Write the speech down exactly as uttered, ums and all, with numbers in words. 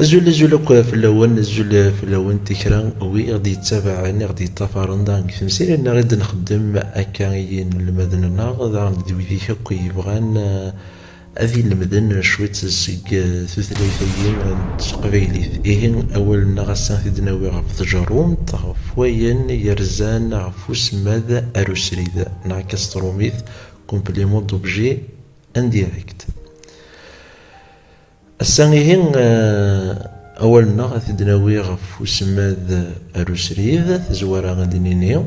Azul, azul akk fell-awen, azul fell-awen tikra wi ɣ-d-yettabaɛen, i ɣ-d-yeṭṭafaren daɣen deg temsirin-nneɣ i d-nxeddem akka i yinelmaden-nneɣ, daɣen d wid-ik akk yebɣan, eh, ad ilemden cwiṭ seg, eh, tutlayt-agi n teqbaylit. Ihi, awal-nneɣ ass-a ad t-id-nawi ɣef tjerrumt, ɣef wayen yerzan ɣef usemmad arusrid, neɣ akka s trumit, complément d'objet indirect. Ass-a ihi, eh, awal-nneɣ ad t-id-nawi ɣef usemmad arusrid, tazwara ad d-nini,